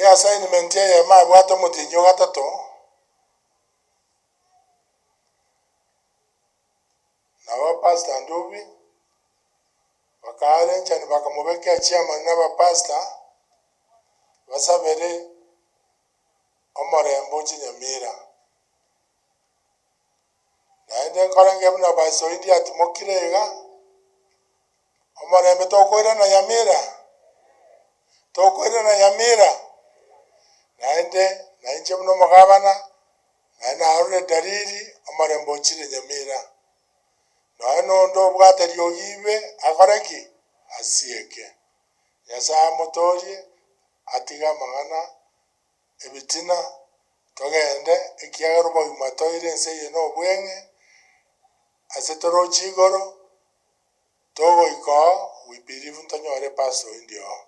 Eassignment eyemo abwate omotienyi o gatato, nabo Pastor Ndubi, bakaarenchani bakamobeka echairman na abapastor, basabere omorembe oche Nyamira. Naende nkorenge buna Pastor Oindi atimokire iga, Omorembe tokoirana Nyamira, tokoirana Nyamira, naende nainche buna omogabana, naende narorire dalili omorembe ochire Nyamira. Nonya na onde obwate riogi ibe akore ki? Asieke. Nyasae amotoorie, atige amang'ana, ebitina, togende, ekiagera obogima toire ense eye nobweng'e, ase toroche igoro, Togoika oo, we believe ntonyore pastor oindi oo.